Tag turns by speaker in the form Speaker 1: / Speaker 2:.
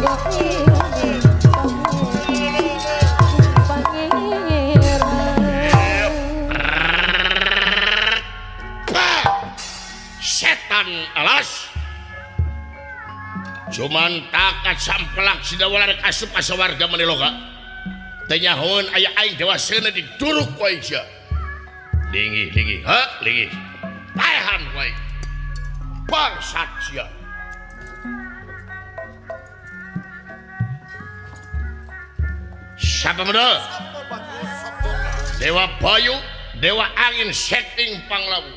Speaker 1: Setan alas cuman takat sampelak sidawalar asup asa warga maniloka teu nyahoeun aya aing dewasana diduruk ku aing sia. Linggih linggih ha linggih paehan ku aing bangsat sia. Siapa medal? Dewa Bayu, Dewa Angin setting panglawu.